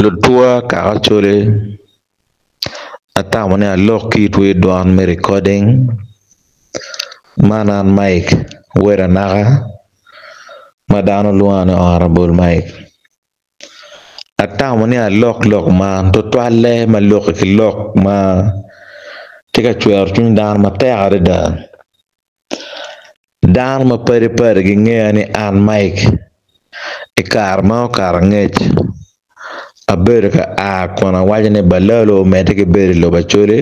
Lutwa kaka Acholi atamo ni alok ki itwu i dwan me recording man an Mike wod Anaka ma dano lwonga ni Honourable Mike atamo ni alok lok man tutwalle ma loko ki lok ma tye ka cwero cwiny dano matek adada dano ma padi padi gingeya ni an Mike i kare ma okato angec abedo ka a kun awaco ni balalo omedde ki bedo i lobo Acholi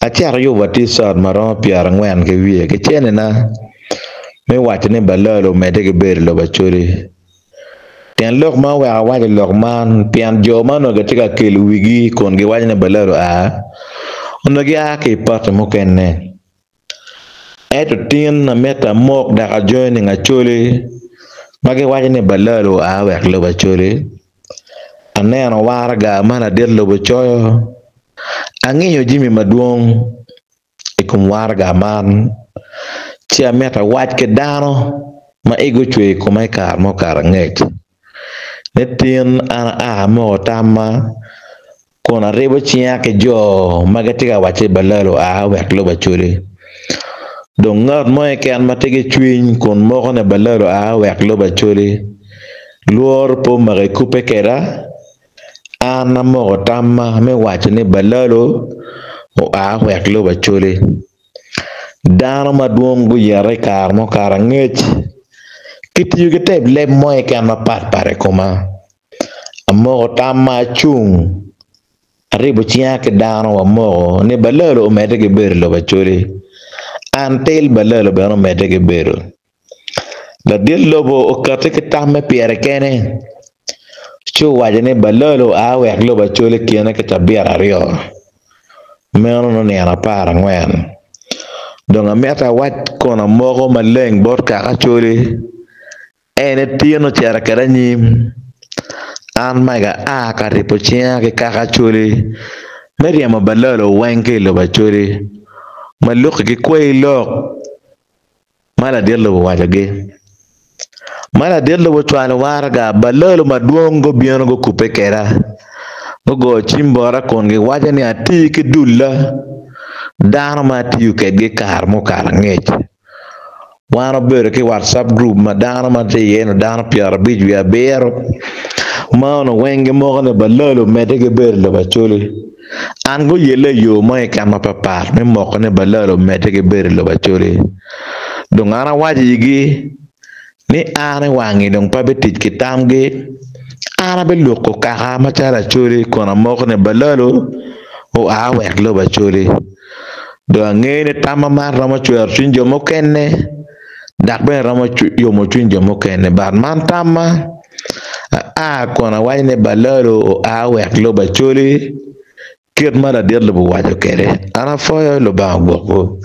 acito ayubo t-shirt ma romo pyerangwen ki wiye ki cenena me waco ni balalo omedde ki bedo i lobo Acholi tyen lok ma oweko awaco lok man pien jo ma onongo gitye ka kelo wigi kun giwaco ni balalo oa onongo gia ki i pati mukene. Ento tin amito amok dok ajoining Acholi ma giwaco ni balalo oa wek lobo Acholi. Aneno waraga ma ladit lobo coyo, angiyo jami madwong i kom waraga man ci amito awac ki dano ma igi ocwer i koma i kare mukato angec ni tin an aa amoko tamma kun aribo cinga ki jo ma gitye ka wacci balalo oa wek lobo Acholi. Dong ngat mo keken ma tye ki cwiny kun moko ni balalo oa wek lobo Acholi lworo pe omako ekubbe kweda an amoko tamma me waco ni balalo oa wek lobo Acholi. Dano madwong guyete i kare mukato angec kitiyo ki tep leb mo keken mapatpat i koma. Amoko tam ma acung aribo cinga ki dano wamoko ni balalo omedde ki bedo i lobo Acholi until balalo bene omedde ki bedo. Ladit lobo okati ki tamme pire kene ci owaco ni balalo oa wek lobo Acholi kine ki cabit aryo meno nongo nino 14 dong amito awac kun amoko maleng bot kaka Acholi En etino ocito kwede anyim, an mega aa ka ribo cinga ki kaka Acholi me ryemo balalo weng ki i lobo Acholi ma lukki ki kwai lok ma ladit lobo owacogi. Ma ladit lobo ocwalo waraga, balalo madwong gubino gukubbe kweda gugoyo cim bota kun giwaco ni ati ki dulla dano ma atiyo kwedgi i kare mukato angec. Wan wabedo ki WhatsApp group ma dano ma tye iye ni dano 57 ma onongo weng gimoko ni balalo omedde ki bedo i lobo Acholi. An guyelle i yo mo keken mapapat me moko ni balalo omedde ki bedo i lobo Acholi. Dong an awaco igi ni an i wangi dong pe abitic ki tamgi, an abiluko kaka macalo Acholi kun amoko ni balalo oa wek lobo Acholi. Dong angeyo ni tamma man romo cwero cwiny jo mukene dok bene romo yomo cwiny jo mukene but man tamma aa kun awaco ni balalo oa wek lobo Acholi kit ma ladit lobo owaco kwede. An apwoyo Lubanga ogwokwu.